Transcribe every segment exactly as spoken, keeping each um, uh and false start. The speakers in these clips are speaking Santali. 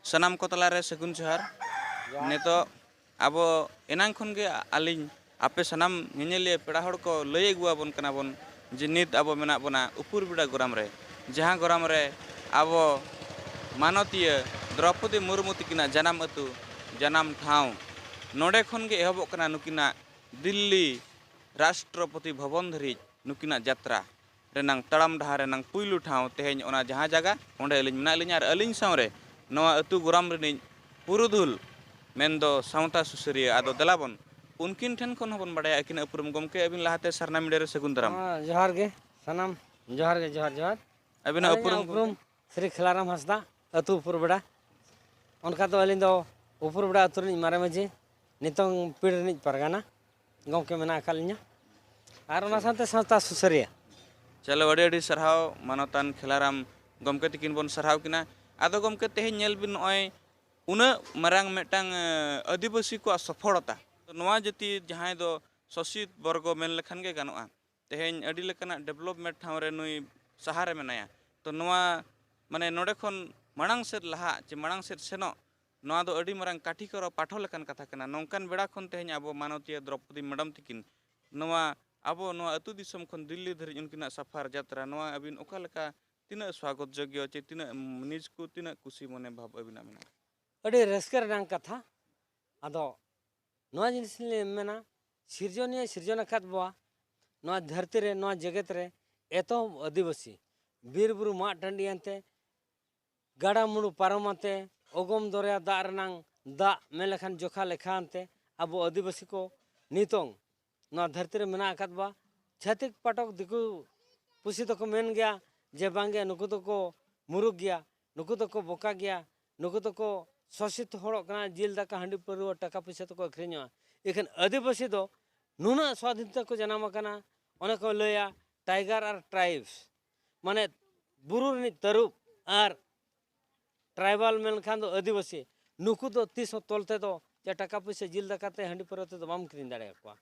ᱥᱟᱱᱟᱢ ᱠᱚ ᱛᱟᱞᱟᱨᱮ ᱥᱟᱹᱜᱩᱱ ᱡᱚᱦᱟᱨ᱾ ᱱᱤᱛᱚᱜ ᱟᱵᱚ ᱮᱱᱟᱝ ᱠᱷᱚᱱ ᱜᱮ ᱟᱹᱞᱤᱧ ᱟᱯᱮ ᱥᱟᱱᱟᱢ ᱧᱮᱧᱮᱞᱤᱭᱟᱹ ᱯᱮᱲᱟ ᱦᱚᱲ ᱠᱚ ᱞᱟᱹᱭ ᱟᱹᱜᱩ ᱟᱵᱚᱱ ᱠᱟᱱᱟ ᱵᱚᱱ ᱡᱮ ᱱᱤᱛ ᱟᱵᱚ ᱢᱮᱱᱟᱜ ᱵᱚᱱᱟ ᱩᱯᱩᱨ ᱵᱮᱲᱟ ᱜᱚᱨᱟᱢ ᱨᱮ, ᱡᱟᱦᱟᱸ ᱜᱚᱨᱟᱢ ᱨᱮ ᱟᱵᱚ ᱢᱟᱱᱚᱛᱤᱭᱟᱹ ᱫᱨᱚᱯᱚᱫᱤ ᱢᱩᱨᱢᱩ ᱛᱤᱠᱤᱱᱟᱜ ᱡᱟᱱᱟᱢ ᱟᱹᱛᱩ, ᱡᱟᱱᱟᱢ ᱴᱷᱟᱶ, ᱱᱚᱰᱮ ᱠᱷᱚᱱ ᱜᱮ ᱮᱦᱚᱵᱚᱜ ᱠᱟᱱᱟ ᱱᱩᱠᱤᱱᱟᱜ ᱫᱤᱞᱞᱤ ᱨᱟᱥᱴᱨᱚᱯᱚᱛᱤ ᱵᱷᱚᱵᱚᱱ ᱫᱷᱟᱹᱨᱤᱡ ᱱᱩᱠᱤᱱᱟᱜ ᱡᱟᱛᱨᱟ ᱨᱮᱱᱟᱝ ᱛᱟᱲᱟᱢ ᱰᱟᱦᱟᱨ ᱨᱮᱱᱟᱝ ᱯᱩᱭᱞᱩ ᱴᱷᱟᱶ ᱛᱮᱦᱮᱧ ᱚᱱᱟ ᱡᱟᱦᱟᱸ ᱡᱟᱭᱜᱟ ᱚᱸᱰᱮ ᱟᱹᱞᱤᱧ ᱢᱮᱱᱟᱜ ᱞᱤᱧᱟ ᱟᱨ ᱟᱹᱞᱤᱧ ᱥᱟᱶᱨᱮ ᱱᱚᱣᱟ ᱟᱹᱛᱩ ᱜᱚᱨᱟᱢ ᱨᱤᱱᱤᱡ ᱯᱩᱨᱩᱫᱷᱩᱞ ᱢᱮᱱᱫᱚ ᱥᱟᱶᱛᱟ ᱥᱩᱥᱟᱹᱨᱤᱭᱟᱹ᱾ ᱟᱫᱚ ᱫᱮᱞᱟ ᱵᱚᱱ ᱩᱱᱠᱤᱱ ᱴᱷᱮᱱ ᱠᱷᱚᱱ ᱦᱚᱸᱵᱚᱱ ᱵᱟᱲᱟᱭᱟ ᱟᱹᱠᱤᱱᱟᱜ ᱩᱯᱨᱩᱢ᱾ ᱜᱚᱢᱠᱮ, ᱟᱹᱵᱤᱱ ᱞᱟᱦᱟᱛᱮ ᱥᱟᱨᱱᱟ ᱢᱤᱰᱤᱭᱟ ᱨᱮ ᱥᱟᱹᱜᱩᱱ ᱫᱟᱨᱟᱢ᱾ ᱦᱮᱸ, ᱡᱚᱦᱟᱨ ᱜᱮ ᱥᱟᱱᱟᱢ, ᱡᱚᱦᱟᱨ ᱜᱮ, ᱡᱚᱦᱟᱨ, ᱡᱚᱦᱟᱨ᱾ ᱟᱹᱵᱤᱱᱟᱜ ᱟᱹᱞᱤᱧᱟᱜ ᱩᱯᱨᱩᱢ? ᱩᱯᱨᱩᱢ ᱥᱨᱤ ᱠᱷᱮᱞᱟᱨᱟᱢ ᱦᱟᱸᱥᱫᱟ, ᱟᱹᱛᱩ ᱩᱯᱩᱨ ᱵᱮᱲᱟ᱾ ᱚᱱᱠᱟ ᱫᱚ ᱟᱹᱞᱤᱧ ᱫᱚ ᱩᱯᱩᱨ ᱵᱮᱲᱟ ᱟᱹᱛᱩ ᱨᱤᱱᱤᱡ ᱢᱟᱨᱮ ᱢᱟᱹᱡᱷᱤ, ᱱᱤᱛᱚᱝ ᱯᱤᱲ ᱨᱤᱱᱤᱡ ᱯᱟᱨᱜᱟᱱᱟ ᱜᱚᱢᱠᱮ ᱢᱮᱱᱟᱜ ᱟᱠᱟᱫ ᱞᱤᱧᱟ, ᱟᱨ ᱚᱱᱟ ᱥᱟᱶᱛᱮ ᱥᱟᱶᱛᱟ ᱥᱩᱥᱟᱹᱨᱤᱭᱟᱹ᱾ ᱪᱚᱞᱚ, ᱟᱹᱰᱤ ᱟᱹᱰᱤ ᱥᱟᱨᱦᱟᱣ ᱢᱟᱱᱚᱛᱟᱱ ᱠᱷᱮᱞᱟᱨᱟᱢ ᱜᱚᱢᱠᱮ ᱛᱤᱠᱤᱱ ᱵᱚᱱ ᱥᱟᱨᱦᱟᱣ ᱠᱤᱱᱟ᱾ ᱟᱫᱚ ᱜᱚᱢᱠᱮ, ᱛᱮᱦᱮᱧ ᱧᱮᱞ ᱵᱤᱱ, ᱱᱚᱜᱼᱚᱭ ᱩᱱᱟᱹᱜ ᱢᱟᱨᱟᱝ ᱢᱤᱫᱴᱟᱝ, ᱮ, ᱟᱹᱫᱤᱵᱟᱹᱥᱤ ᱠᱚᱣᱟᱜ ᱥᱚᱯᱷᱚᱞᱚᱛᱟ, ᱱᱚᱣᱟ ᱡᱟᱹᱛᱤ ᱡᱟᱦᱟᱸᱭ ᱫᱚ ᱥᱚᱥᱤᱛ ᱵᱚᱨᱜᱚ ᱢᱮᱱ ᱞᱮᱠᱷᱟᱱ ᱜᱮ ᱜᱟᱱᱚᱜᱼᱟ, ᱛᱮᱦᱮᱧ ᱟᱹᱰᱤ ᱞᱮᱠᱟᱱᱟᱜ ᱰᱮᱵᱷᱞᱚᱯᱢᱮᱱᱴ ᱴᱷᱟᱶ ᱨᱮ ᱱᱩᱭ ᱥᱟᱦᱟᱨᱮ ᱢᱮᱱᱟᱭᱟ᱾ ᱛᱚ ᱱᱚᱣᱟ, ᱢᱟᱱᱮ, ᱱᱚᱰᱮ ᱠᱷᱚᱱ ᱢᱟᱲᱟᱝ ᱥᱮᱫ ᱞᱟᱦᱟᱜ ᱪᱮ ᱢᱟᱲᱟᱝ ᱥᱮᱫ ᱥᱮᱱᱚᱜ, ᱱᱚᱣᱟ ᱫᱚ ᱟᱹᱰᱤ ᱢᱟᱨᱟᱝ ᱠᱟᱴᱷᱤ ᱠᱚᱨᱚ ᱯᱟᱴᱷᱚ ᱞᱮᱠᱟᱱ ᱠᱟᱛᱷᱟ ᱠᱟᱱᱟ᱾ ᱱᱚᱝᱠᱟᱱ ᱵᱮᱲᱟ ᱠᱷᱚᱱ ᱛᱮᱦᱮᱧ ᱟᱵᱚ ᱢᱟᱱᱚᱛᱤᱭᱟᱹ ᱫᱨᱚᱯᱚᱫᱤ ᱢᱮᱰᱟᱢ ᱛᱤᱠᱤᱱ ᱱᱚᱣᱟ ᱟᱵᱚ ᱱᱚᱣᱟ ᱟᱹᱛᱩ ᱫᱤᱥᱚᱢ ᱠᱷᱚᱱ ᱫᱤᱞᱞᱤ ᱫᱷᱟᱹᱨᱤᱡ ᱩᱱᱠᱤᱱᱟᱜ ᱥᱟᱯᱷᱟᱨ ᱡᱟᱛᱨᱟ, ᱱᱚᱣᱟ ᱟᱹᱵᱤᱱ ᱚᱠᱟ ᱞᱮᱠᱟ, ᱛᱤᱱᱟᱹᱜ ᱥᱣᱟᱜᱚᱛ ᱡᱳᱜᱽᱭᱚ ᱪᱮ ᱛᱤᱱᱟᱹᱜ ᱱᱤᱡᱽ ᱠᱚ, ᱛᱤᱱᱟᱹᱜ ᱠᱩᱥᱤ ᱢᱚᱱᱮ ᱵᱷᱟᱵᱽ ᱟᱹᱵᱤᱱᱟᱜ ᱢᱮᱱᱟᱜᱼᱟ? ᱟᱹᱰᱤ ᱨᱟᱹᱥᱠᱟᱹ ᱨᱮᱱᱟᱜ ᱠᱟᱛᱷᱟ᱾ ᱟᱫᱚ ᱱᱚᱣᱟ ᱡᱤᱱᱤᱥ ᱞᱤᱧ ᱢᱮᱱᱟ, ᱥᱤᱨᱡᱚᱱᱤᱭᱟᱹ ᱥᱤᱨᱡᱚᱱ ᱟᱠᱟᱫ ᱵᱚᱣᱟ ᱱᱚᱣᱟ ᱫᱷᱟᱹᱨᱛᱤ ᱨᱮ, ᱱᱚᱣᱟ ᱡᱮᱜᱮᱛ ᱨᱮ, ᱮᱛᱚᱦᱚᱵ ᱟᱹᱫᱤᱵᱟᱹᱥᱤ, ᱵᱤᱨ ᱵᱩᱨᱩ ᱢᱟᱜ ᱴᱟᱺᱰᱤ ᱮᱱᱛᱮ, ᱜᱟᱰᱟ ᱢᱩᱰᱩ ᱯᱟᱨᱚᱢ ᱟᱛᱮ, ᱚᱜᱚᱢ ᱫᱚᱨᱭᱟ ᱫᱟᱜ ᱨᱮᱱᱟᱝ ᱫᱟᱜ ᱢᱮᱱ ᱞᱮᱠᱷᱟᱱ ᱡᱚᱠᱷᱟ ᱞᱮᱠᱷᱟ ᱟᱱᱛᱮ, ᱟᱵᱚ ᱟᱹᱫᱤᱵᱟᱹᱥᱤ ᱠᱚ ᱱᱤᱛᱚᱝ ᱱᱚᱣᱟ ᱫᱷᱟᱹᱨᱛᱤ ᱨᱮ ᱢᱮᱱᱟᱜ ᱟᱠᱟᱫ ᱵᱚᱣᱟ᱾ ᱪᱷᱟᱹᱛᱤᱠ ᱯᱟᱴᱚᱠ ᱫᱤᱠᱩ ᱯᱩᱥᱤ ᱫᱚᱠᱚ ᱢᱮᱱ ᱜᱮᱭᱟ ᱡᱮ ᱵᱟᱝᱜᱮ, ᱱᱩᱠᱩ ᱫᱚᱠᱚ ᱢᱩᱨᱩᱠ ᱜᱮᱭᱟ, ᱱᱩᱠᱩ ᱫᱚᱠᱚ ᱵᱚᱠᱟ ᱜᱮᱭᱟ, ᱱᱩᱠᱩ ᱫᱚᱠᱚ ᱥᱚᱥᱤᱛ ᱦᱚᱲᱚᱜ ᱠᱟᱱᱟ, ᱡᱤᱞ ᱫᱟᱠᱟ, ᱦᱟᱺᱰᱤ ᱯᱟᱹᱨᱣᱟᱹ, ᱴᱟᱠᱟ ᱯᱩᱭᱥᱟᱹ ᱛᱮᱠᱚ ᱟᱹᱠᱷᱨᱤᱧᱚᱜᱼᱟ᱾ ᱤᱠᱷᱟᱹᱱ ᱟᱹᱫᱤᱵᱟᱹᱥᱤ ᱫᱚ ᱱᱩᱱᱟᱹᱜ ᱥᱣᱟᱫᱷᱤᱱᱛᱟ ᱠᱚ ᱡᱟᱱᱟᱢ ᱟᱠᱟᱱᱟ, ᱚᱱᱮ ᱠᱚ ᱞᱟᱹᱭᱟ tiger ᱟᱨ tribes, ᱢᱟᱱᱮ ᱵᱩᱨᱩ ᱨᱤᱱᱤᱡ ᱛᱟᱹᱨᱩᱵ ᱟᱨ tribal ᱢᱮᱱᱠᱷᱟᱱ ᱫᱚ ᱟᱹᱫᱤᱵᱟᱹᱥᱤ, ᱱᱩᱠᱩ ᱫᱚ ᱛᱤᱥ ᱦᱚᱸ ᱛᱚᱞ ᱛᱮᱫᱚ ᱪᱮ ᱴᱟᱠᱟ ᱯᱩᱭᱥᱟᱹ, ᱡᱤᱞ ᱫᱟᱠᱟ ᱛᱮ, ᱦᱟᱺᱰᱤ ᱯᱟᱹᱨᱣᱟᱹ ᱛᱮᱫᱚ ᱵᱟᱢ ᱠᱤᱨᱤᱧ ᱫᱟᱲᱮᱭᱟᱠᱚᱣᱟ᱾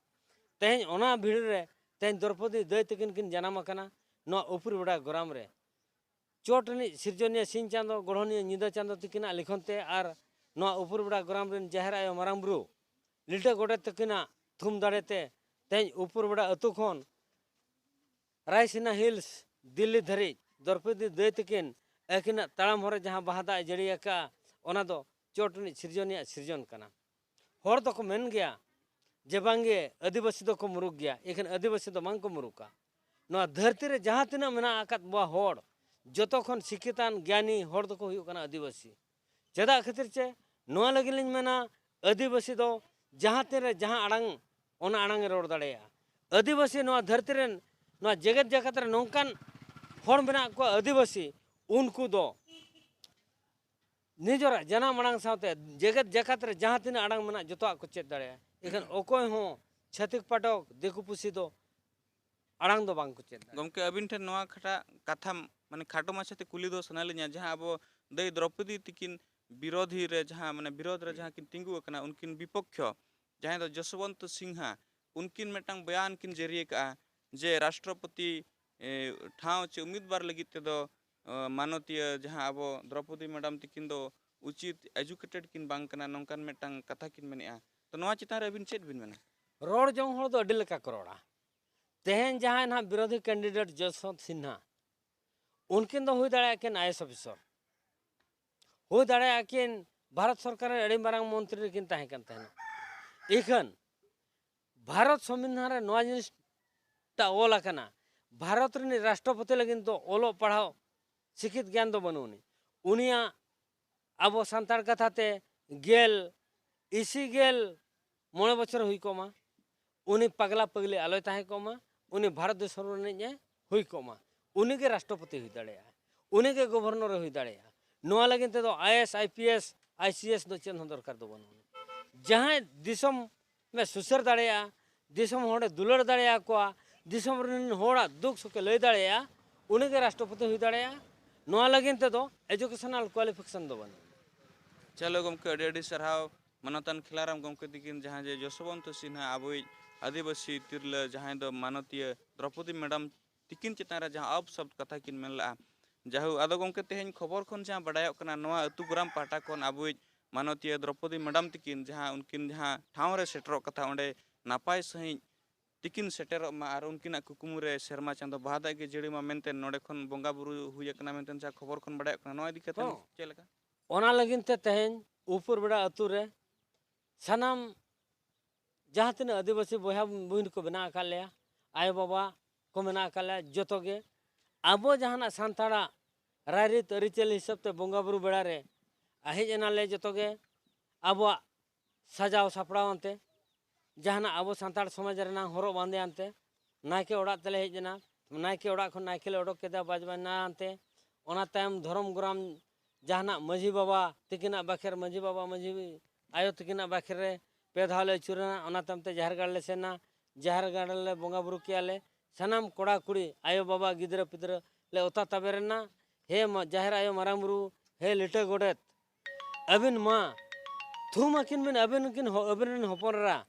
ᱛᱮᱦᱮᱧ ᱚᱱᱟ ᱵᱷᱤᱲ ᱨᱮ ᱛᱮᱦᱮᱧ ᱫᱨᱚᱯᱚᱫᱤ ᱫᱟᱹᱭ ᱛᱟᱹᱠᱤᱱ ᱠᱤᱱ ᱡᱟᱱᱟᱢ ᱟᱠᱟᱱᱟ ᱱᱚᱣᱟ ᱩᱯᱨᱩᱵᱮᱲᱟ ᱜᱚᱨᱟᱢ ᱨᱮ᱾ ᱪᱚᱴ ᱨᱤᱱᱤᱡ ᱥᱤᱨᱡᱚᱱᱤᱭᱟᱹ ᱥᱤᱧ ᱪᱟᱸᱫᱚ, ᱜᱚᱲᱦᱚᱱᱤᱭᱟᱹ ᱧᱤᱫᱟᱹ ᱪᱟᱸᱫᱚ ᱛᱤᱠᱤᱱᱟᱜ ᱞᱤᱠᱷᱚᱱ ᱛᱮ ᱟᱨ ᱱᱚᱣᱟ ᱩᱯᱩᱨ ᱵᱮᱲᱟ ᱜᱨᱟᱢ ᱨᱮᱱ ᱡᱟᱦᱮᱨ ᱟᱭᱳ ᱢᱟᱨᱟᱝ ᱵᱩᱨᱩ ᱞᱤᱴᱟᱹ ᱜᱚᱰᱮᱛ ᱛᱟᱹᱠᱤᱱᱟᱜ ᱛᱷᱩᱢ ᱫᱟᱲᱮ ᱛᱮ ᱛᱮᱦᱮᱧ ᱩᱯᱩᱨ ᱵᱮᱲᱟ ᱟᱹᱛᱩ ᱠᱷᱚᱱ ᱨᱟᱭᱥᱤᱱᱟ ᱦᱤᱞᱥ, ᱫᱤᱞᱞᱤ ᱫᱷᱟᱹᱨᱤᱡ ᱫᱨᱚᱯᱚᱫᱤ ᱫᱟᱹᱭ ᱛᱟᱹᱠᱤᱱ ᱟᱹᱠᱤᱱᱟᱜ ᱛᱟᱲᱟᱢ ᱦᱚᱨ ᱨᱮ ᱡᱟᱦᱟᱸ ᱵᱟᱦᱟ ᱫᱟᱜ ᱮ ᱡᱟᱹᱲᱤ ᱟᱠᱟᱫᱼᱟ, ᱚᱱᱟ ᱫᱚ ᱪᱚᱴ ᱨᱤᱱᱤᱡ ᱥᱤᱨᱡᱚᱱᱤᱭᱟᱜ ᱥᱤᱨᱡᱚᱱ ᱠᱟᱱᱟ᱾ ᱦᱚᱲ ᱫᱚᱠᱚ ᱢᱮᱱ ᱜᱮᱭᱟ ᱡᱮ ᱵᱟᱝᱜᱮ ᱟᱹᱫᱤᱵᱟᱹᱥᱤ ᱫᱚᱠᱚ ᱢᱩᱨᱩᱠ ᱜᱮᱭᱟ, ᱮᱠᱷᱟᱱ ᱟᱹᱫᱤᱵᱟᱹᱥᱤ ᱫᱚ ᱵᱟᱝ ᱠᱚ ᱢᱩᱨᱩᱠᱟ᱾ ᱱᱚᱣᱟ ᱫᱷᱟᱹᱨᱛᱤ ᱨᱮ ᱡᱟᱦᱟᱸ ᱛᱤᱱᱟᱹᱜ ᱢᱮᱱᱟᱜ ᱟᱠᱟᱫ ᱵᱚᱣᱟ ᱦᱚᱲ, ᱡᱚᱛᱚ ᱠᱷᱚᱱ ᱥᱤᱠᱷᱤᱛᱟᱱ ᱜᱮᱭᱟᱱᱤ ᱦᱚᱲ ᱫᱚᱠᱚ ᱦᱩᱭᱩᱜ ᱠᱟᱱᱟ ᱟᱹᱫᱤᱵᱟᱹᱥᱤ᱾ ᱪᱮᱫᱟᱜ ᱠᱷᱟᱹᱛᱤᱨ ᱪᱮ? ᱱᱚᱣᱟ ᱞᱟᱹᱜᱤᱫ ᱞᱤᱧ ᱢᱮᱱᱟ, ᱟᱹᱫᱤᱵᱟᱹᱥᱤ ᱫᱚ ᱡᱟᱦᱟᱸ ᱛᱤᱱ ᱨᱮ ᱡᱟᱦᱟᱸ ᱟᱲᱟᱝ, ᱚᱱᱟ ᱟᱲᱟᱝ ᱮ ᱨᱚᱲ ᱫᱟᱲᱮᱭᱟᱜᱼᱟ᱾ ᱟᱹᱫᱤᱵᱟᱹᱥᱤ ᱱᱚᱣᱟ ᱫᱷᱟᱹᱨᱛᱤ ᱨᱮᱱ, ᱱᱚᱣᱟ ᱡᱮᱜᱮᱛ ᱡᱟᱠᱟᱛ ᱨᱮ ᱱᱚᱝᱠᱟᱱ ᱦᱚᱲ ᱢᱮᱱᱟᱜ ᱠᱚᱣᱟ ᱟᱹᱫᱤᱵᱟᱹᱥᱤ, ᱩᱱᱠᱩ ᱫᱚ ᱱᱤᱡᱮᱨᱟᱜ ᱡᱟᱱᱟᱢ ᱟᱲᱟᱝ ᱥᱟᱶᱛᱮ ᱡᱮᱜᱮᱛ ᱡᱟᱠᱟᱛ ᱨᱮ ᱡᱟᱦᱟᱸ ᱛᱤᱱᱟᱹᱜ ᱟᱲᱟᱝ ᱢᱮᱱᱟᱜ, ᱡᱚᱛᱚᱣᱟᱜ ᱠᱚ ᱪᱮᱫ ᱫᱟᱲᱮᱭᱟᱜᱼᱟ᱾ ᱮᱱᱠᱷᱟᱱ ᱚᱠᱚᱭ ᱦᱚᱸ ᱪᱷᱟᱹᱛᱤᱠ ᱯᱟᱴᱚᱠ, ᱫᱤᱠᱩ ᱯᱩᱥᱤ ᱫᱚ ᱟᱲᱟᱝ ᱫᱚ ᱵᱟᱝ ᱠᱚ ᱪᱮᱫ ᱫᱟᱲᱮᱭᱟᱜᱼᱟ᱾ ᱜᱚᱢᱠᱮ, ᱟᱹᱵᱤᱱ ᱴᱷᱮᱱ ᱱᱚᱣᱟ ᱠᱟᱛᱷᱟ, ᱠᱟᱛᱷᱟ ᱢᱟᱱᱮ ᱠᱷᱟᱴᱚ ᱢᱟᱪᱷᱟᱛᱮ ᱠᱩᱞᱤ ᱫᱚ ᱥᱟᱱᱟ ᱞᱤᱧᱟ, ᱡᱟᱦᱟᱸ ᱟᱵᱚ ᱫᱟᱹᱭ ᱫᱨᱚᱯᱚᱫᱤ ᱛᱤᱠᱤᱱ ᱵᱤᱨᱳᱫᱷᱤ ᱨᱮ ᱡᱟᱦᱟᱸ, ᱢᱟᱱᱮ, ᱵᱤᱨᱳᱫᱷ ᱨᱮ ᱡᱟᱦᱟᱸ ᱠᱤᱱ ᱛᱤᱸᱜᱩ ᱟᱠᱟᱱᱟ, ᱩᱱᱠᱤᱱ ᱵᱤᱯᱚᱠᱠᱷᱚ ᱡᱟᱦᱟᱸᱭ ᱫᱚ ᱡᱚᱥᱵᱚᱱᱛ ᱥᱤᱝᱦᱟ, ᱩᱱᱠᱤᱱ ᱢᱤᱫᱴᱟᱝ ᱵᱚᱭᱟᱱ ᱠᱤᱱ ᱡᱟᱹᱨᱤ ᱟᱠᱟᱫᱼᱟ ᱡᱮ ᱨᱟᱥᱴᱨᱚᱯᱚᱛᱤ, ᱮ, ᱴᱷᱟᱶ ᱪᱮ ᱩᱢᱤᱫᱵᱟᱨ ᱞᱟᱹᱜᱤᱫ ᱛᱮᱫᱚ, ᱮ, ᱢᱟᱱᱚᱛᱤᱭᱟᱹ ᱡᱟᱦᱟᱸ ᱟᱵᱚ ᱫᱨᱚᱯᱚᱫᱤ ᱢᱮᱰᱟᱢ ᱛᱤᱠᱤᱱ ᱫᱚ ᱩᱪᱤᱛ educated ᱠᱤᱱ ᱵᱟᱝ ᱠᱟᱱᱟ, ᱱᱚᱝᱠᱟᱱ ᱢᱤᱫᱴᱟᱝ ᱠᱟᱛᱷᱟ ᱠᱤᱱ ᱢᱮᱱᱮᱫᱼᱟ᱾ ᱛᱚ, ᱱᱚᱣᱟ ᱪᱮᱛᱟᱱ ᱨᱮ ᱟᱹᱵᱤᱱ ᱪᱮᱫ ᱵᱤᱱ ᱢᱮᱱᱟ? ᱨᱚᱲ ᱡᱚᱝ ᱦᱚᱲ ᱫᱚ ᱟᱹᱰᱤ ᱞᱮᱠᱟ ᱠᱚ ᱨᱚᱲᱟ᱾ ᱛᱮᱦᱮᱧ ᱡᱟᱦᱟᱸᱭ ᱱᱟᱦᱟᱜ ᱵᱤᱨᱳᱫᱷᱤ candidate ᱡᱚᱥᱵᱚᱱᱛ ᱥᱤᱱᱦᱟ, ᱩᱱᱠᱤᱱ ᱫᱚ ᱦᱩᱭ ᱫᱟᱲᱮᱭᱟᱜᱼᱟ ᱠᱤᱱ IAS officer, ᱦᱩᱭ ᱫᱟᱲᱮᱭᱟᱜᱼᱟ ᱠᱤᱱ ᱵᱷᱟᱨᱚᱛ ᱥᱚᱨᱠᱟᱨ ᱨᱮᱱ ᱟᱹᱰᱤ ᱢᱟᱨᱟᱝ ᱢᱚᱱᱛᱨᱤ ᱨᱮᱠᱤᱱ ᱛᱟᱦᱮᱸ ᱠᱟᱱ ᱛᱟᱦᱮᱱᱟ᱾ ᱤᱠᱷᱟᱹᱱ ᱵᱷᱟᱨᱚᱛ ᱥᱚᱝᱵᱤᱫᱷᱟᱱ ᱨᱮ ᱱᱚᱣᱟ ᱡᱤᱱᱤᱥᱴᱟ ᱚᱞ ᱟᱠᱟᱱᱟ, ᱵᱷᱟᱨᱚᱛ ᱨᱤᱱᱤᱡ ᱨᱟᱥᱴᱨᱚᱯᱚᱛᱤ ᱞᱟᱹᱜᱤᱫ ᱫᱚ ᱚᱞᱚᱜ ᱯᱟᱲᱦᱟᱣ, ᱥᱤᱠᱷᱤᱛ ᱜᱮᱭᱟᱱ ᱫᱚ ᱵᱟᱹᱱᱩᱜ ᱟᱹᱱᱤᱡ᱾ ᱩᱱᱤᱭᱟᱜ, ᱟᱵᱚ ᱥᱟᱱᱛᱟᱲ ᱠᱟᱛᱷᱟ ᱛᱮ, ᱜᱮᱞ, ᱤᱥᱤ ᱜᱮᱞ ᱢᱚᱬᱮ ᱵᱚᱪᱷᱚᱨ ᱦᱩᱭ ᱠᱚᱜ ᱢᱟ, ᱩᱱᱤ ᱯᱟᱜᱽᱞᱟ ᱯᱟᱹᱜᱽᱞᱤ ᱟᱞᱚᱭ ᱛᱟᱦᱮᱸ ᱠᱚᱜ ᱢᱟ, ᱩᱱᱤ ᱵᱷᱟᱨᱚᱛ ᱫᱤᱥᱚᱢ ᱨᱤᱱᱤᱡ ᱮ ᱦᱩᱭ ᱠᱚᱜ ᱢᱟ, ᱩᱱᱤ ᱜᱮ ᱨᱟᱥᱴᱨᱚᱯᱚᱛᱤ ᱦᱩᱭ ᱫᱟᱲᱮᱭᱟᱜᱼᱟ, ᱩᱱᱤ ᱜᱮ ᱜᱚᱵᱷᱚᱨᱱᱚᱨ ᱮ ᱦᱩᱭ ᱫᱟᱲᱮᱭᱟᱜᱼᱟ᱾ ᱱᱚᱣᱟ ᱞᱟᱹᱜᱤᱫ ᱛᱮᱫᱚ IAS, IPS, ICS ᱫᱚ ᱪᱮᱫ ᱦᱚᱸ ᱫᱚᱨᱠᱟᱨ ᱫᱚ ᱵᱟᱹᱱᱩᱜ ᱟᱹᱱᱤᱡ᱾ ᱡᱟᱦᱟᱸᱭ ᱫᱤᱥᱚᱢ ᱮ ᱥᱩᱥᱟᱹᱨ ᱫᱟᱲᱮᱭᱟᱜᱼᱟ, ᱫᱤᱥᱚᱢ ᱦᱚᱲᱮ ᱫᱩᱞᱟᱹᱲ ᱫᱟᱲᱮᱭᱟᱠᱚᱣᱟ, ᱫᱤᱥᱚᱢ ᱨᱮᱱ ᱦᱚᱲᱟᱜ ᱫᱩᱠ ᱥᱩᱠᱷᱮ ᱞᱟᱹᱭ ᱫᱟᱲᱮᱭᱟᱜᱼᱟ, ᱩᱱᱤᱜᱮ ᱨᱟᱥᱴᱨᱚᱯᱚᱛᱤ ᱦᱩᱭ ᱫᱟᱲᱮᱭᱟᱜᱼᱟ᱾ ᱱᱚᱣᱟ ᱞᱟᱹᱜᱤᱫ ᱛᱮᱫᱚ educational qualification ᱫᱚ ᱵᱟᱹᱱᱩᱜᱼᱟ᱾ ᱪᱚᱞᱚ ᱜᱚᱢᱠᱮ, ᱟᱹᱰᱤ ᱟᱹᱰᱤ ᱥᱟᱨᱦᱟᱣ ᱢᱟᱱᱚᱛᱟᱱ ᱠᱷᱮᱞᱟᱨᱟᱢ ᱜᱚᱢᱠᱮ ᱛᱤᱠᱤᱱ, ᱡᱟᱦᱟᱸ ᱡᱮ ᱡᱚᱥᱵᱚᱱᱛ ᱥᱤᱱᱦᱟ ᱟᱵᱚᱭᱤᱡ ᱟᱹᱫᱤᱵᱟᱹᱥᱤ ᱛᱤᱨᱞᱟᱹ, ᱡᱟᱦᱟᱸᱭ ᱫᱚ ᱢᱟᱱᱚᱛᱤᱭᱟᱹ ᱫᱨᱚᱯᱚᱫᱤ ᱢᱮᱰᱟᱢ ᱛᱤᱠᱤᱱ ᱪᱮᱛᱟᱱ ᱨᱮ ᱡᱟᱦᱟᱸ ᱚᱯᱥᱚᱵᱫ ᱠᱟᱛᱷᱟ ᱠᱤᱱ ᱢᱮᱱ ᱞᱮᱫᱼᱟ, ᱡᱟᱦᱳ, ᱟᱫᱚ ᱜᱚᱢᱠᱮ, ᱛᱮᱦᱮᱧ ᱠᱷᱚᱵᱚᱨ ᱠᱷᱚᱱ ᱡᱟᱦᱟᱸ ᱵᱟᱰᱟᱭᱚᱜ ᱠᱟᱱᱟ, ᱱᱚᱣᱟ ᱟᱹᱛᱩ ᱜᱨᱟᱢ ᱯᱟᱦᱴᱟ ᱠᱷᱚᱱ ᱟᱵᱚᱭᱤᱡ ᱢᱟᱱᱚᱛᱤᱭᱟᱹ ᱫᱨᱚᱯᱚᱫᱤ ᱢᱮᱰᱟᱢ ᱛᱤᱠᱤᱱ ᱡᱟᱦᱟᱸ ᱩᱱᱠᱤᱱ ᱡᱟᱦᱟᱸ ᱴᱷᱟᱶ ᱨᱮ ᱥᱮᱴᱮᱨᱚᱜ ᱠᱟᱛᱷᱟ, ᱚᱸᱰᱮ ᱱᱟᱯᱟᱭ ᱥᱟᱺᱦᱤᱡ ᱛᱤᱠᱤᱱ ᱥᱮᱴᱮᱨᱚᱜ ᱢᱟ ᱟᱨ ᱩᱱᱠᱤᱱᱟᱜ ᱠᱩᱠᱢᱩ ᱨᱮ ᱥᱮᱨᱢᱟ ᱪᱟᱸᱫᱚ ᱵᱟᱦᱟ ᱫᱟᱜ ᱜᱮ ᱡᱟᱹᱲᱤ ᱢᱟ ᱢᱮᱱᱛᱮ ᱱᱚᱰᱮ ᱠᱷᱚᱱ ᱵᱚᱸᱜᱟ ᱵᱩᱨᱩ ᱦᱩᱭ ᱟᱠᱟᱱᱟ ᱢᱮᱱᱛᱮ ᱡᱟᱦᱟᱸ ᱠᱷᱚᱵᱚᱨ ᱠᱷᱚᱱ ᱵᱟᱰᱟᱭᱚᱜ ᱠᱟᱱᱟ, ᱱᱚᱣᱟ ᱤᱫᱤ ᱠᱟᱛᱮ ᱦᱚᱸ᱾ ᱪᱮᱫ ᱞᱮᱠᱟ? ᱚᱱᱟ ᱞᱟᱹᱜᱤᱫ ᱛᱮ ᱛᱮᱦᱮᱧ ᱩᱯᱩᱨ ᱵᱮᱲᱟ ᱟᱹᱛᱩ ᱨᱮ ᱥᱟᱱᱟᱢ ᱡᱟᱦᱟᱸ ᱛᱤᱱᱟᱹᱜ ᱟᱹᱫᱤᱵᱟᱹᱥᱤ ᱵᱚᱭᱦᱟ ᱵᱩᱦᱤᱱ ᱠᱚ ᱢᱮᱱᱟᱜ ᱟᱠᱟᱫ ᱞᱮᱭᱟ, ᱟᱭᱳᱼᱵᱟᱵᱟ ᱠᱚ ᱢᱮᱱᱟᱜ ᱟᱠᱟᱫ ᱞᱮᱭᱟ, ᱡᱚᱛᱚ ᱜᱮ ᱟᱵᱚ ᱡᱟᱦᱟᱱᱟᱜ ᱥᱟᱱᱛᱟᱲᱟᱜ ᱨᱟᱭᱨᱤᱛ ᱟᱹᱨᱤᱪᱟᱹᱞᱤ ᱦᱤᱥᱟᱹᱵ ᱛᱮ ᱵᱚᱸᱜᱟ ᱵᱩᱨᱩ ᱵᱮᱲᱟ ᱨᱮ ᱦᱮᱡ ᱮᱱᱟᱞᱮ ᱡᱚᱛᱚ ᱜᱮ ᱟᱵᱚᱣᱟᱜ ᱥᱟᱡᱟᱣ ᱥᱟᱯᱲᱟᱣ ᱟᱱᱛᱮ, ᱡᱟᱦᱟᱱᱟᱜ ᱟᱵᱚ ᱥᱟᱱᱛᱟᱲ ᱥᱚᱢᱟᱡᱽ ᱨᱮᱱᱟᱜ ᱦᱚᱨᱚᱜ ᱵᱟᱸᱫᱮ ᱟᱱᱛᱮ ᱱᱟᱭᱠᱮ ᱚᱲᱟᱜ ᱛᱮᱞᱮ ᱦᱮᱡ ᱮᱱᱟ᱾ ᱱᱟᱭᱠᱮ ᱚᱲᱟᱜ ᱠᱷᱚᱱ ᱱᱟᱭᱠᱮ ᱞᱮ ᱚᱰᱚᱠ ᱠᱮᱫᱟ ᱵᱟᱡᱽ ᱵᱟᱡᱽᱱᱟ ᱟᱱᱛᱮ᱾ ᱚᱱᱟ ᱛᱟᱭᱚᱢ ᱫᱷᱚᱨᱚᱢ ᱜᱚᱨᱟᱢ ᱡᱟᱦᱟᱱᱟᱜ ᱢᱟᱹᱡᱷᱤ ᱵᱟᱵᱟ ᱛᱤᱠᱤᱱᱟᱜ ᱵᱟᱠᱷᱮᱨ, ᱢᱟᱹᱡᱷᱤ ᱵᱟᱵᱟ, ᱢᱟᱹᱡᱷᱤ ᱟᱭᱳ ᱛᱤᱠᱤᱱᱟᱜ ᱵᱟᱠᱷᱮᱨ ᱨᱮ ᱯᱮ ᱫᱷᱟᱣ ᱞᱮ ᱟᱹᱪᱩᱨᱮᱱᱟ᱾ ᱚᱱᱟ ᱛᱟᱭᱚᱢ ᱛᱮ ᱡᱟᱦᱮᱨ ᱜᱟᱲ ᱞᱮ ᱥᱮᱱᱟ, ᱡᱟᱦᱮᱨ ᱜᱟᱲ ᱨᱮᱞᱮ ᱵᱚᱸᱜᱟ ᱵᱩᱨᱩ ᱠᱮᱜᱼᱟ ᱞᱮ᱾ ᱥᱟᱱᱟᱢ ᱠᱚᱲᱟ ᱠᱩᱲᱤ, ᱟᱭᱳ ᱵᱟᱵᱟ, ᱜᱤᱫᱽᱨᱟᱹ ᱯᱤᱫᱽᱨᱟᱹ ᱞᱮ ᱚᱛᱟ ᱛᱟᱵᱮᱨᱮᱱᱟ, ᱦᱮ ᱢᱟ-, ᱡᱟᱦᱮᱨ ᱟᱭᱳ ᱢᱟᱨᱟᱝ ᱵᱩᱨᱩ, ᱦᱮ ᱞᱤᱴᱟᱹ ᱜᱚᱰᱮᱛ, ᱟᱹᱵᱤᱱ ᱢᱟ ᱛᱷᱩᱢ ᱟᱹᱠᱤᱱ ᱵᱤᱱ, ᱟᱹᱵᱤᱱ ᱠᱤᱱ ᱦᱚ-, ᱟᱹᱵᱤᱱ ᱨᱮᱱ ᱦᱚᱯᱚᱱ ᱮᱨᱟ,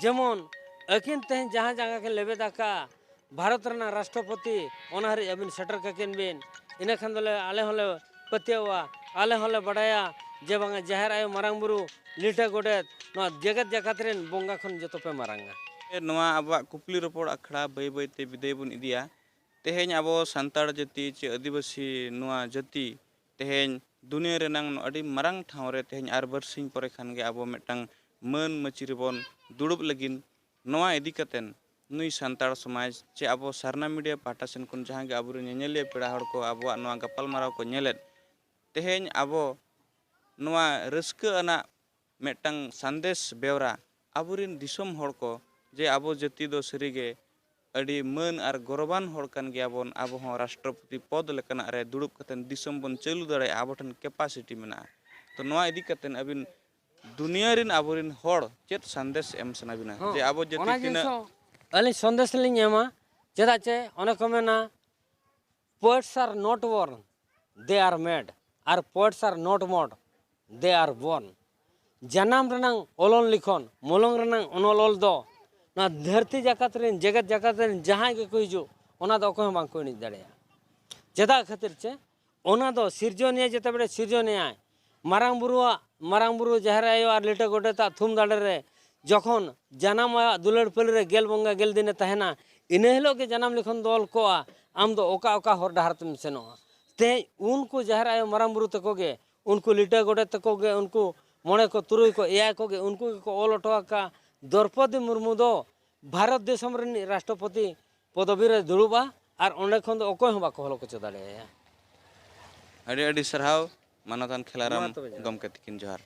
ᱡᱮᱢᱚᱱ ᱟᱹᱠᱤᱱ ᱛᱮᱦᱮᱧ ᱡᱟᱦᱟᱸ ᱡᱟᱸᱜᱟ ᱠᱤᱱ ᱞᱮᱵᱮᱫ ᱟᱠᱟᱫᱼᱟ ᱵᱷᱟᱨᱚᱛ ᱨᱮᱱᱟᱜ ᱨᱟᱥᱴᱨᱚᱯᱚᱛᱤ, ᱚᱱᱟ ᱦᱟᱹᱨᱤᱡ ᱟᱹᱵᱤᱱ ᱥᱮᱴᱮᱨ ᱠᱟᱹᱠᱤᱱ ᱵᱤᱱ᱾ ᱤᱱᱟᱹ ᱠᱷᱟᱱ ᱫᱚᱞᱮ, ᱟᱞᱮ ᱦᱚᱸᱞᱮ ᱯᱟᱹᱛᱭᱟᱹᱣᱟ, ᱟᱞᱮ ᱦᱚᱸᱞᱮ ᱵᱟᱰᱟᱭᱟ ᱡᱮ ᱵᱟᱝᱟ ᱡᱟᱦᱮᱨ ᱟᱭᱳ ᱢᱟᱨᱟᱝ ᱵᱩᱨᱩ, ᱞᱤᱴᱟᱹ ᱜᱚᱰᱮᱛ, ᱱᱚᱣᱟ ᱡᱮᱜᱮᱛ ᱡᱟᱠᱟᱛ ᱨᱮᱱ ᱵᱚᱸᱜᱟ ᱠᱷᱚᱱ ᱡᱚᱛᱚ ᱯᱮ ᱢᱟᱨᱟᱝᱟ᱾ ᱱᱚᱣᱟ ᱟᱵᱚᱣᱟᱜ ᱠᱩᱠᱞᱤ ᱨᱚᱯᱚᱲ ᱟᱠᱷᱲᱟ ᱵᱟᱹᱭ ᱵᱟᱹᱭ ᱛᱮ ᱵᱤᱫᱟᱹᱭ ᱵᱚᱱ ᱤᱫᱤᱭᱟ᱾ ᱛᱮᱦᱮᱧ ᱟᱵᱚ ᱥᱟᱱᱛᱟᱲ ᱡᱟᱹᱛᱤ ᱪᱮ ᱟᱹᱫᱤᱵᱟᱹᱥᱤ ᱱᱚᱣᱟ ᱡᱟᱹᱛᱤ ᱛᱮᱦᱮᱧ ᱫᱩᱱᱤᱭᱟᱹ ᱨᱮᱱᱟᱝ ᱟᱹᱰᱤ ᱢᱟᱨᱟᱝ ᱴᱷᱟᱶ ᱨᱮ ᱛᱮᱦᱮᱧ ᱟᱨ ᱵᱟᱨᱥᱤᱧ ᱯᱚᱨᱮ ᱠᱷᱟᱱ ᱜᱮ ᱟᱵᱚ ᱢᱤᱫᱴᱟᱝ ᱢᱟᱹᱱ ᱢᱟᱹᱪᱤ ᱨᱮᱵᱚᱱ ᱫᱩᱲᱩᱵ ᱞᱟᱹᱜᱤᱫ᱾ ᱱᱚᱣᱟ ᱤᱫᱤ ᱠᱟᱛᱮᱱ ᱱᱩᱭ ᱥᱟᱱᱛᱟᱲ ᱥᱚᱢᱟᱡᱽ ᱪᱮ ᱟᱵᱚ ᱥᱟᱨᱱᱟ ᱢᱤᱰᱤᱭᱟ ᱯᱟᱦᱴᱟ ᱥᱮᱱ ᱠᱷᱚᱱ ᱡᱟᱦᱟᱸ ᱜᱮ ᱟᱵᱚᱨᱮᱱ ᱧᱮᱧᱮᱞᱤᱭᱟᱹ ᱯᱮᱲᱟ ᱦᱚᱲ ᱠᱚ ᱟᱵᱚᱣᱟᱜ ᱱᱚᱣᱟ ᱜᱟᱯᱟᱞᱢᱟᱨᱟᱣ ᱠᱚ ᱧᱮᱞᱮᱫ, ᱛᱮᱦᱮᱧ ᱟᱵᱚ ᱱᱚᱣᱟ ᱨᱟᱹᱥᱠᱟᱹ ᱟᱱᱟᱜ ᱢᱤᱫᱴᱟᱝ ᱥᱟᱸᱫᱮᱥ ᱵᱮᱣᱨᱟ ᱟᱵᱚᱨᱮᱱ ᱫᱤᱥᱚᱢ ᱦᱚᱲ ᱠᱚ ᱡᱮ ᱟᱵᱚ ᱡᱟᱹᱛᱤ ᱫᱚ ᱥᱟᱹᱨᱤᱜᱮ ᱟᱹᱰᱤ ᱢᱟᱹᱱ ᱟᱨ ᱜᱚᱨᱚᱵᱟᱱ ᱦᱚᱲ ᱠᱟᱱ ᱜᱮᱭᱟᱵᱚᱱ, ᱟᱵᱚ ᱦᱚᱸ ᱨᱟᱥᱴᱨᱚᱯᱚᱛᱤ ᱯᱚᱫᱽ ᱞᱮᱠᱟᱱᱟᱜ ᱨᱮ ᱫᱩᱲᱩᱵ ᱠᱟᱛᱮ ᱫᱤᱥᱚᱢ ᱵᱚᱱ ᱪᱟᱹᱞᱩ ᱫᱟᱲᱮᱭᱟᱜᱼᱟ, ᱟᱵᱚ ᱴᱷᱮᱱ capacity ᱢᱮᱱᱟᱜᱼᱟ᱾ ᱛᱚ ᱱᱚᱣᱟ ᱤᱫᱤ ᱠᱟᱛᱮ ᱟᱹᱵᱤᱱ ᱫᱩᱱᱤᱭᱟᱹ ᱨᱮᱱ ᱟᱵᱚᱨᱮᱱ ᱦᱚᱲ ᱪᱮᱫ ᱥᱟᱸᱫᱮᱥ ᱮᱢ ᱥᱟᱱᱟ ᱵᱤᱱᱟ ᱦᱚᱸ, ᱡᱮ ᱟᱵᱚ ᱡᱟᱹᱛᱤ ᱚᱱᱟ ᱡᱤᱱᱤᱥ ᱛᱤᱱᱟᱹᱜ ᱦᱚᱸ ᱟᱹᱞᱤᱧ ᱥᱟᱸᱫᱮᱥ ᱞᱤᱧ ᱮᱢᱟ? ᱪᱮᱫᱟᱜ ᱪᱮ ᱚᱱᱮ ᱠᱚ ᱢᱮᱱᱟ, "Poets are not born, they are made, R poets are not made, they are born." ᱡᱟᱱᱟᱢ ᱨᱮᱱᱟᱝ ᱚᱞᱚᱞ ᱞᱤᱠᱷᱚᱱ, ᱢᱚᱞᱚᱝ ᱨᱮᱱᱟᱝ ᱚᱱᱚᱞ ᱚᱞ ᱫᱚ ᱱᱚᱣᱟ ᱫᱷᱟᱹᱨᱛᱤ ᱡᱟᱠᱟᱛ ᱨᱮᱱ, ᱡᱮᱜᱮᱛ ᱡᱟᱠᱟᱛ ᱨᱮᱱ ᱡᱟᱦᱟᱸᱭ ᱜᱮᱠᱚ ᱦᱤᱡᱩᱜ, ᱚᱱᱟ ᱫᱚ ᱚᱠᱚᱭ ᱦᱚᱸ ᱵᱟᱝ ᱠᱚ ᱮᱱᱮᱡ ᱫᱟᱲᱮᱭᱟᱜᱼᱟ᱾ ᱪᱮᱫᱟᱜ ᱠᱷᱟᱹᱛᱤᱨ ᱪᱮ? ᱚᱱᱟ ᱫᱚ ᱥᱤᱨᱡᱚᱱᱤᱭᱟᱹ ᱡᱮᱛᱮ ᱵᱮᱲᱮ ᱥᱤᱨᱡᱚᱱᱮᱭᱟᱭ, ᱢᱟᱨᱟᱝ ᱵᱩᱨᱩᱣᱟᱜ, ᱢᱟᱨᱟᱝ ᱵᱩᱨᱩ, ᱡᱟᱦᱮᱨ ᱟᱭᱳ ᱟᱨ ᱞᱤᱴᱟᱹ ᱜᱚᱰᱮᱛᱟᱜ ᱛᱷᱩᱢ ᱫᱟᱲᱮ ᱨᱮ ᱡᱚᱠᱷᱚᱱ ᱡᱟᱱᱟᱢ ᱟᱭᱟᱜ ᱫᱩᱞᱟᱹᱲ ᱯᱟᱹᱞᱤ ᱨᱮ ᱜᱮᱞ ᱵᱚᱸᱜᱟ ᱜᱮᱞ ᱫᱤᱱᱮ ᱛᱟᱦᱮᱱᱟ, ᱤᱱᱟᱹ ᱦᱤᱞᱳᱜ ᱜᱮ ᱡᱟᱱᱟᱢ ᱞᱮᱠᱷᱟᱱ ᱫᱚ ᱚᱞ ᱠᱚᱜᱼᱟ, ᱟᱢ ᱫᱚ ᱚᱠᱟ ᱚᱠᱟ ᱦᱚᱨ ᱰᱟᱦᱟᱨ ᱛᱮᱢ ᱥᱮᱱᱚᱜᱼᱟ᱾ ᱛᱮᱦᱮᱧ ᱩᱱᱠᱩ ᱡᱟᱦᱮᱨ ᱟᱭᱳ ᱢᱟᱨᱟᱝ ᱵᱩᱨᱩ ᱛᱟᱠᱚ ᱜᱮ, ᱩᱱᱠᱩ ᱞᱤᱴᱟᱹ ᱜᱚᱰᱮᱛ ᱛᱟᱠᱚ ᱜᱮ, ᱩᱱᱠᱩ ᱢᱚᱬᱮ ᱠᱚ, ᱛᱩᱨᱩᱭ ᱠᱚ, ᱮᱭᱟᱭ ᱠᱚ ᱜᱮ, ᱩᱱᱠᱩ ᱜᱮᱠᱚ ᱚᱞ ᱦᱚᱴᱚ ᱟᱠᱟᱫ ᱫᱨᱚᱯᱚᱫᱤ ᱢᱩᱨᱢᱩ ᱫᱚ ᱵᱷᱟᱨᱚᱛ ᱫᱤᱥᱚᱢ ᱨᱤᱱᱤᱡ ᱨᱟᱥᱴᱨᱚᱯᱚᱛᱤ ᱯᱚᱫᱚᱵᱤ ᱨᱮ ᱫᱩᱲᱩᱵᱼᱟ ᱟᱨ ᱚᱸᱰᱮ ᱠᱷᱚᱱ ᱫᱚ ᱚᱠᱚᱭ ᱦᱚᱸ ᱵᱟᱠᱚ ᱦᱚᱞᱚ ᱠᱚᱪᱚ ᱫᱟᱲᱮᱭᱟᱭᱟ᱾ ᱟᱹᱰᱤ ᱟᱹᱰᱤ ᱥᱟᱨᱦᱟᱣ ᱢᱟᱱᱚᱛᱟᱱ ᱠᱷᱮᱞᱟᱨᱟᱢ ᱢᱟ ᱛᱚᱵᱮ ᱡᱚᱦᱟᱨ᱾ ᱜᱚᱢᱠᱮ ᱛᱤᱠᱤᱱ ᱡᱚᱦᱟᱨ᱾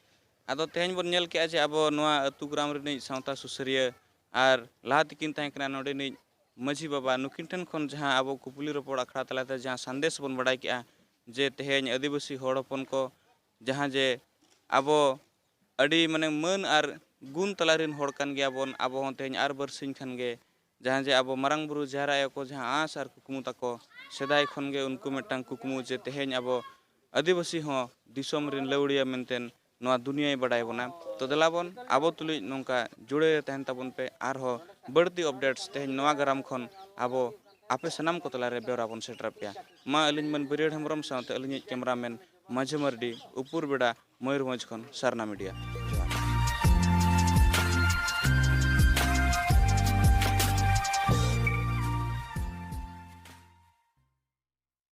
ᱟᱫᱚ ᱛᱮᱦᱮᱧ ᱵᱚᱱ ᱧᱮᱞ ᱠᱮᱜᱼᱟ ᱡᱮ ᱟᱵᱚ ᱱᱚᱣᱟ ᱟᱹᱛᱩ ᱜᱨᱟᱢ ᱨᱤᱱᱤᱡ ᱥᱟᱶᱛᱟ ᱥᱩᱥᱟᱹᱨᱤᱭᱟᱹ ᱟᱨ ᱞᱟᱦᱟ ᱛᱤᱠᱤᱱ ᱛᱟᱦᱮᱸ ᱠᱟᱱᱟ ᱱᱚᱰᱮᱱᱤᱡ ᱢᱟᱹᱡᱷᱤ ᱵᱟᱵᱟ, ᱱᱩᱠᱤᱱ ᱴᱷᱮᱱ ᱠᱷᱚᱱ ᱡᱟᱦᱟᱸ ᱟᱵᱚ ᱠᱩᱯᱞᱤ ᱨᱚᱯᱚᱲ ᱟᱠᱷᱲᱟ ᱛᱟᱞᱟᱛᱮ ᱡᱟᱦᱟᱸ ᱥᱟᱸᱫᱮᱥ ᱵᱚᱱ ᱵᱟᱲᱟᱭ ᱠᱮᱜᱼᱟ ᱡᱮ ᱛᱮᱦᱮᱧ ᱟᱹᱫᱤᱵᱟᱹᱥᱤ ᱦᱚᱲ ᱦᱚᱯᱚᱱ ᱠᱚ ᱡᱟᱦᱟᱸ ᱡᱮ ᱟᱵᱚ ᱟᱹᱰᱤ ᱢᱟᱱᱮ ᱢᱟᱹᱱ ᱟᱨ ᱜᱩᱱ ᱛᱟᱞᱟ ᱨᱮᱱ ᱦᱚᱲ ᱠᱟᱱ ᱜᱮᱭᱟ ᱵᱚᱱ ᱟᱵᱚ ᱦᱚᱸ ᱛᱮᱦᱮᱧ ᱟᱨ ᱵᱟᱨᱥᱤᱧ ᱠᱷᱟᱱ ᱜᱮ ᱡᱟᱦᱟᱸ ᱡᱮ ᱟᱵᱚ ᱢᱟᱨᱟᱝ ᱵᱩᱨᱩ ᱡᱟᱦᱮᱨ ᱟᱭᱳ ᱠᱚ ᱡᱟᱦᱟᱸ ᱟᱸᱥ ᱟᱨ ᱠᱩᱠᱢᱩ ᱛᱟᱠᱚ ᱥᱮᱫᱟᱭ ᱠᱷᱚᱱ ᱜᱮ ᱩᱱᱠᱩ ᱢᱤᱫᱴᱟᱝ ᱠᱩᱠᱢᱩ ᱡᱮ ᱛᱮᱦᱮᱧ ᱟᱵᱚ ᱟᱹᱫᱤᱵᱟᱹᱥᱤ ᱦᱚᱸ ᱫᱤᱥᱚᱢ ᱨᱮᱱ ᱞᱟᱹᱣᱲᱤᱭᱟᱹ ᱢᱮᱱᱛᱮ ᱱᱚᱣᱟ ᱫᱩᱱᱤᱭᱟᱹᱭ ᱵᱟᱰᱟᱭ ᱵᱚᱱᱟ᱾ ᱛᱚ ᱫᱮᱞᱟ ᱵᱚᱱ ᱟᱵᱚ ᱛᱩᱞᱩᱡ ᱱᱚᱝᱠᱟ ᱡᱩᱲᱟᱹ ᱨᱮ ᱛᱟᱦᱮᱱ ᱛᱟᱵᱚᱱ ᱯᱮ, ᱟᱨᱦᱚᱸ ᱵᱟᱹᱲᱛᱤ updates ᱛᱮᱦᱮᱧ ᱱᱚᱣᱟ ᱜᱨᱟᱢ ᱠᱷᱚᱱ ᱟᱵᱚ ᱟᱯᱮ ᱥᱟᱱᱟᱢ ᱠᱚ ᱛᱟᱞᱟᱨᱮ ᱵᱮᱣᱨᱟ ᱵᱚᱱ ᱥᱮᱴᱮᱨᱟᱫ ᱯᱮᱭᱟ᱾ ᱢᱟ ᱟᱹᱞᱤᱧ ᱢᱟᱹᱱ ᱵᱟᱹᱨᱭᱟᱹᱲ ᱦᱮᱢᱵᱨᱚᱢ ᱥᱟᱶᱛᱮ ᱟᱹᱞᱤᱧᱤᱡ cameraman ᱢᱟᱹᱡᱷᱤ ᱢᱟᱨᱰᱤ, ᱩᱯᱩᱨ ᱵᱮᱰᱟ, ᱢᱚᱭᱩᱨᱵᱷᱚᱸᱡᱽ ᱠᱷᱚᱱ ᱥᱟᱨᱱᱟ ᱢᱤᱰᱤᱭᱟ᱾